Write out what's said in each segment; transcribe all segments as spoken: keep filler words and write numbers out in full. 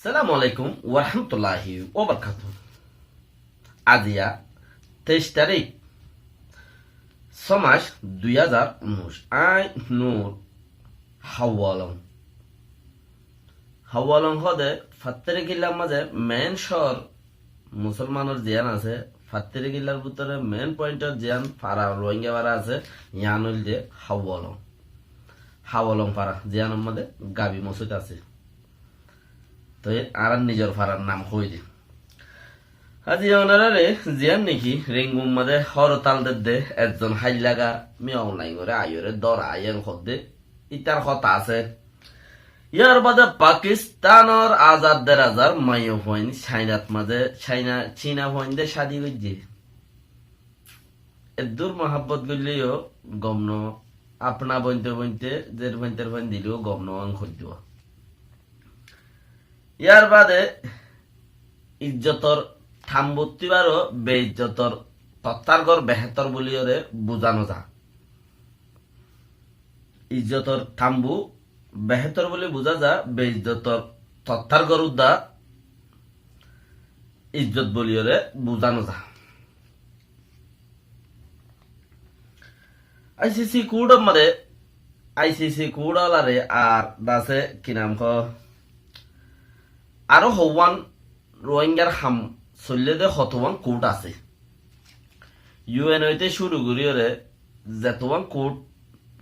Assalamu alaikum warahmatulláhi wabarakátuhu. Aziya teic tarík, só mac, dui házar unnúic. Añí Nur Hawalong. Hawalong hóde Fattirikillar mazé main cóor musolmanor ziyán asé, Fattirikillar bútore main pointor ziyán fara, Ruáingga fara asé, yián óilde Hawalong. Hawalong fara, ziyánor mazé Gabi mosóit asé. Toi añárar nizor farar nam hoóide. Aziya onoráre ziyán niki Rengun mazé hórtal dedde, ezzon háillaga Min Aung Hlaingore aiyóre dóra, yián hoódde, ítar hotá asé. Yárbade Pakistanor azar der azar maiyafuain Cainat mazé, Caina, Cina fuainde cádi goijjé. Eddúr muhábbot goilleyó gom no, apna bointe bointe, zer fuain ter fuain dileyó gom no, añí hoiddúa. Yárbade izzotor tambuttí baró beizzotor tottar gór behétor buliyóre buzá no za. Izzotor tambu behétor buli buzá za, beizzotor tottar gór udda izzot buliyóre buzá no za. I C C kurdor mazé, I C C kurdoláre ar dase ki nam hoó, aró houwán Ruáinggar ham soillé dé hotuwán kurd asé. U N óite cúru goríyore zetuwán kurd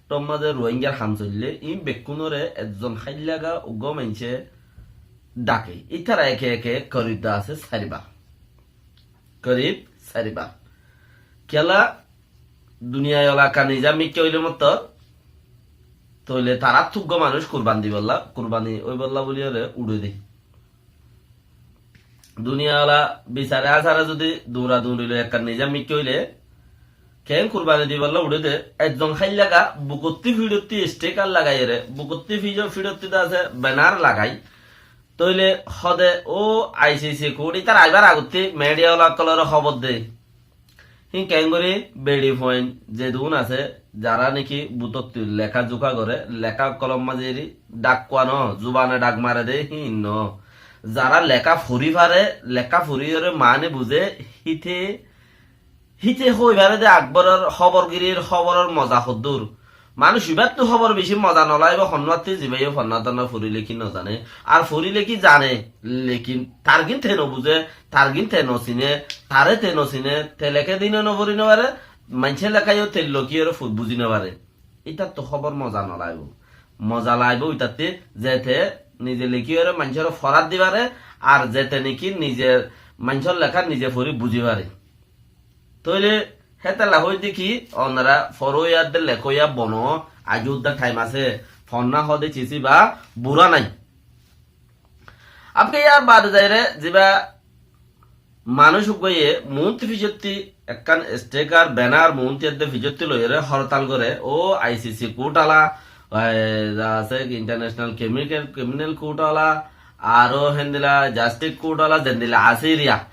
tor mazé Ruáinggar ham soillé, iín bekkúnore ezzon háillaga uggúa maincé dhake. Ítara eke eke korib dase sairbar. Korib sairbar. Kiyólla duniyai ola ekka nizam mikká óile mottor, tóile taráttu uggúa manúic kurban dibolla, kurbani óibolla buliyóre uçé dé. Duniyala bisare asare zodi duñra duñri loi ekkán nizam mikká óile, keén kurbani dibolla uçé dé, ezzon háillaga bukottí fiçottí stikar lagaiyóre, bukottí fijo-, fiçottí de asé benar lagai, tóile hode ó I C C kurt, ítara aibar agottí midiya ola ókkolore hóbor de. Hín keéngorí beçi fuain zedún asé, zará néki butóttu leká zuká goré, leká ókkolor mazé eri dhakkúa noó, zubane dhak mare dé híin noó. Zará leká forí faré, leká foríyoré maáni buzé, híte, híte hoói faré dé Akboror hóborgirir hóboror moza hoddúr. Manúic ibáttu hóbor bicí moza nolaibó, honnúattú zibáye fonná tonna forí lekí nozané. Ar forí lekí zané, lekin targín te nobuzé, targín te nosiné, taré te nosiné, te leké dine noforí nofaré, maincé lekáyo te lekíyoré fo-, buzí nofaré. Ítattu hóbor moza nolaibó. Moza laibó ítattí, ze te nize lekíyoré maincóre forát difaré, ar ze te néki nize maincór leká nize forí buzí faré. Tóile hétalla hoóidde ki, onora foróiya de lekóiya bono, aijjó udda thaim asé, fonná hoóde cisí ba burá nái. Abke yar baade zaire ziba manúic uggúaye muúnti ficottí ekkán stikar, benar muúnti edde ficottí loiyóre hórtal goré, ó I C C kurt ala, e, za asé International Criminal, Criminal Kurt ala, aró héndila Justice Kurt ala, zendila asé eriya.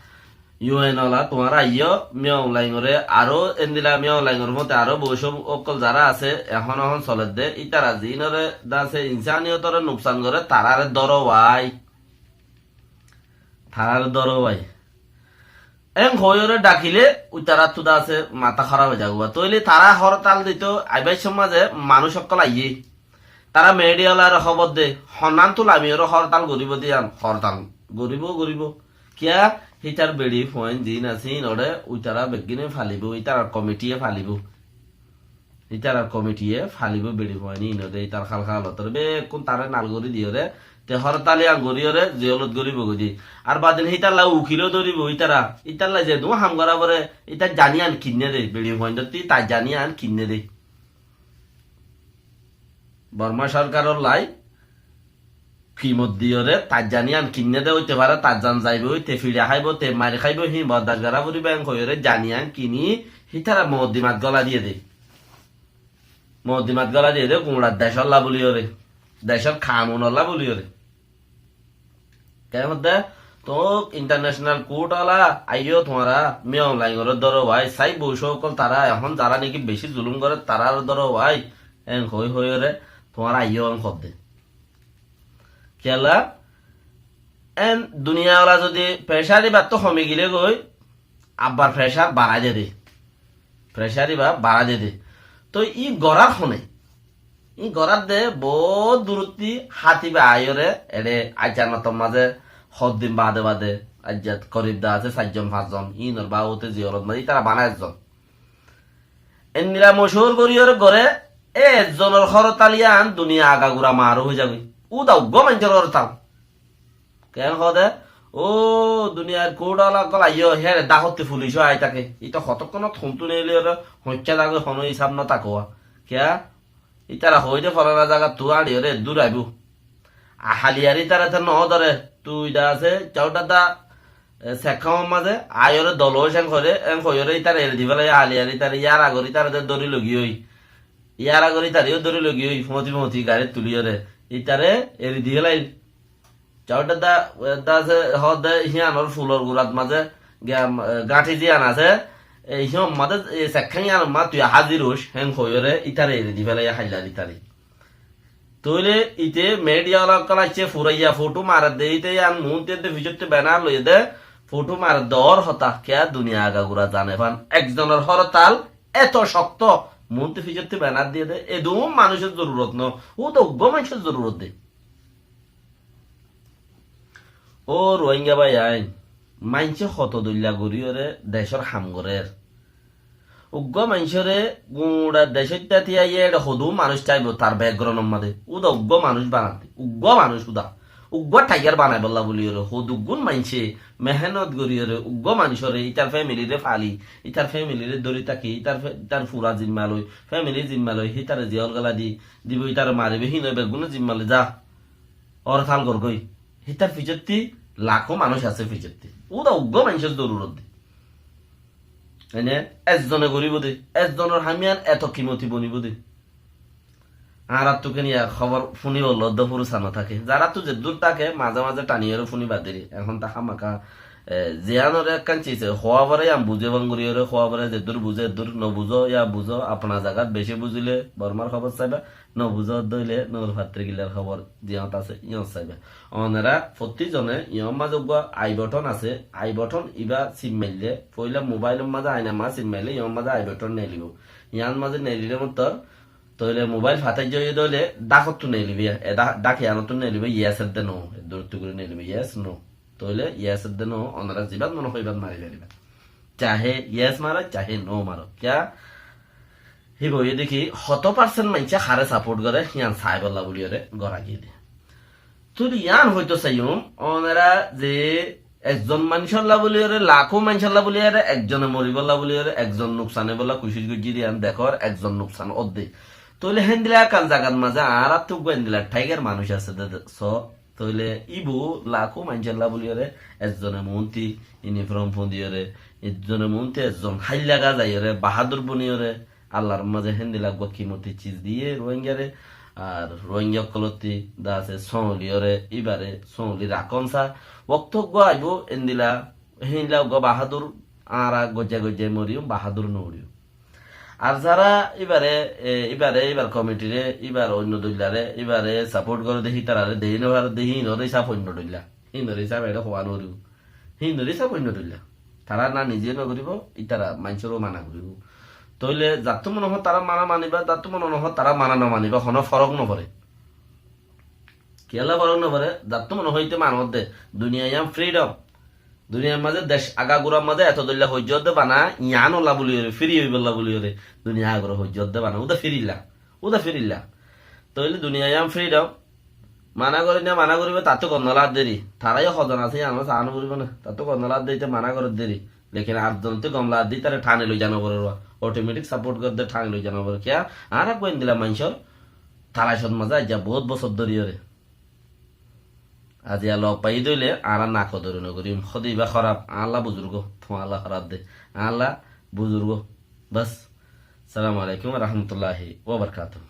U N ola, tuáñra aiyó, Min Aung Hlaingoré, aró endila Min Aung Hlaingor mote aró boucó ókkol zará asé, ehón ehón soledde, ítara ziínoré dase insaniyotoré nuksan goré, taráre dóro bái. Taráre dóro bái. Én hoóiyoré dhakilé, uitaráttu dase matá hóraf ói zagói. Tóile tará hórtal dito, aibár sommaze manúic ókkol aiyé. Tará midiya olaré hóbor de, honnántu lamiyoré hórtal goríbou de yián, hórtal goríbou, goríbou. Kiyá, hítar beçi fuain ziín asé, híinoré uitará beggíne falibóu, ítarar komitiye falibóu. Ítarar komitiye falibóu beçi fuain híinoré, ítar hálka halotoré bekkún taré nal gorí diyoré, te hórtal yián goríyoré, ziyolot goríbou goi de. Ar baade hítalla ukiló dóribou ítara, ítalla zedún ham gorá foré, ítar zan yián kinné de, beçi fuaindottí tar zan yián kinné de. Borma sorkarollá kimot diyoré tar zan yián kinné de óite faré, tar zan zaibói, te fiça háibou, te mair háibou, híin bordac gorá foribóu, en hoiyóre zan yián kini, hítara mooddimat gola diyé de. Mooddimat gola diyé de, guñçar decólla bóliyoré, decór kanunolla bóliyoré. Keén hoódde, tuñí International Kurt ola, aiyó tuáñra Min Aung Hlaingoré dóro bái, sai boucó ókkol tará, ehón zará néki bicí zulum goré, taráre dóro bái, en hoói hoóiyoré, tuáñra aiyó en hoódde. Kiyólla, En duniyala zodi pressure íbattú homi gile goi, abbar pressure barái de de. Pressure íba barái de de. Toi í gorár hone? Í gorár de bout duruttí hátiba aiyóre, ere aijja notor mazé hoddin bade bade, aijja korib de asé sair zon fañs zon, ínor babote ziyorot mazé ítara bana ezzon. Endila mochúr goríyore goré, e ezzonor horotal yián duniya agagura maaruf ói zagói. Úda uggúa maincór horotal. Keén hoóde, ó duniyar kuthóla ókkol aiyó, héçe dáhottí fulic ó ai táke. Íte hotókkonot hontú neiliyóre hoiccá zagói honó hísab no táke. Kiyá? Ítara hoóide folana zagattú añçiyóre eddúr aibó. Ahaliyar ítarate no dóre, tui de asé, caúdda da, e, sekkámor mazé, aiyóre dolo céng hoiré, en hoiyóre ítare eri di félai, ahaliyar ítare yar agor ítarate dóri loi giyói. Yar agor ítare yó dóri loi giyói, foñti foñti garit tuliyóre, ítare eri di félai. Caúdda da, da asé, hoóde híyanor fulor gurat mazé, gam-, e, gáñthi ziyán asé, e, híyan mazé, e, sekkán híyanor mazé tui házir óis, héng hoiyóre, ítare eri di félai, háillar ítare. Tóile ite media wala ókkol aiccé, furaiya fothó maredde, ite yián muúntu edde ficottú benar loiyé de, fothó maredde ór hotá, kiyá duniya agagura zane fán, ekzonor horotal eto cokto, muúntu ficottú benar diyé de, edún manúicor zorurot no, úda uggúa maincór zorurot de. Ó Ruáingga bái ain, maincé hoto dóilla goríyore decór ham gorér. Uggúa maincóre guñça decóitta tíaiyé eçe hodún manúic táibo tar background or mazé. Úda uggúa manúic banadde, uggúa manúic úda. Uggúa tiger banaibólla buliyóre, hoduggún maincé mehénot goríyore, uggúa manúicoré, ítar family re fali, ítar family re dóri táki, ítar fe-, ítar fura zimma loi, family zimma loi, hítare ziyól gala di, dibo, ítare maribo, híin beggúne zimma loi za. Ór tal gorgói. Hítar ficottí lakó manúic asé ficottí. Úda uggúa maincór zorurot de. Ene, ezzone goríbo de. Ezzonor ham yián eto kimoti bonibo de. Añárattú keniya hóbor fúnibolla dó furusa no táke. Zaráttu zeddúr táke, mazé mazé taniyóre fúni baddéri. Ehón ta hámaka, e, ziyánore ekkán ciz, e, hoóa foré yián buzé bangoriyóre, hoóa foré zeddúr buzé eddúr, no buzó, yá buzó, apna zagat beci buzilé, Bormar hóbor saiba, no buzó dóile, Nour Fattirgillar hóbor ziyót asé, yían saiba. Onora fottí zone, yían mazé uggúa I button asé, I button ibá sim maille, foila mobile mazé aina mazé sim maille, yían mazé I button neelibo. Yían mazé neelile mottor, tóile mobile fatai joiye dóile, dákottú neelibo, e dá-, dák yíanottú neelibo, yes edde no, e dúrottu gori neelibo, yes, no. Tóile yes edde no, onora zibát mone hoó ibát mari fariba. Chahe yes maro, chahe no maro. Kiyá? Híba óiye de ki, hoto percent maincé haré support goré, híyan saibolla buliyóre gora giyé de. Tóile yían hoito saiyum, onora ze ekzon maincólla buliyóre, lakó maincólla buliyóre, ekzone moribolla buliyóre, ekzon nuksan óibolla kucíc goijjé de yían dekór, ekzon nuksan ódde. Tóile héndilla ekkán zagat mazé añárattú uggúa héndilla tiger manúic asé de, de, so, Tóile íbu lakó maincólla buliyóre, ekzone muúntu uniform fúndiyóre, ekzone muúntu ekzon háilla gazaiyóre, bahádur boniyóre, Allar mazé héndilla uggúa kimoti ciz diyé Ruáinggare, ar Ruáingga ókkolottu de asé sóoliyóre, íbare sóoli rakón sa. Wokto uggúa aibó, héndilla, héndilla uggúa bahádur, añára goijja goijja moriyum, bahádur no uriyum. Ar zará íbare, e, íbare, íbar komitiré, íbar oinno dóillare, íbare saport goré de, hítarare dei no fare de, híinor hísab oinno dóilla. Híinor hísab eçé hoá no foribó. Híinor hísab oinno dóilla. Tará na nize no goribo, ítara maincóre mana goribo. Tóile zattú mone hoó tará mana maniba, zattú mone no hoó tará mana no maniba, honó forok no fore. Kiyólla forok no fore, zattú mone hoó íte manodde. Duniyai yián freedom. Duniyar mazé dec agagurar mazé eto dóilla hoijjó de bana, yiánolla buliyóre, firi óibolla buliyóre, duniyar agagura hoijjó de bana, úda firilla, úda firilla. Tóile duniya yián freedom, mana gorí na mana goríbo, tattú gom no lage deri. Tará yó hozon asé, yián asé, ano goríbo na, tattú gom no lage deri, te mana gorí deri. Lekin ar zonottú gom lage deri, tará thani loi zano foribó, automatic saport gorí de thani loi zano foribó. Kiyá? Añára uggúa endilla maincór talacot mazé aijja bout bosór dóri óre. Aijja lok faiyí dóile añára nako dóri no gorim. Hóde ibá hóraf, añálla buzurgó, tuáñlla hóraf de. Añálla buzurgó. Bas. Assalamu alaikum wa rahmatullahi wa barakatuhu.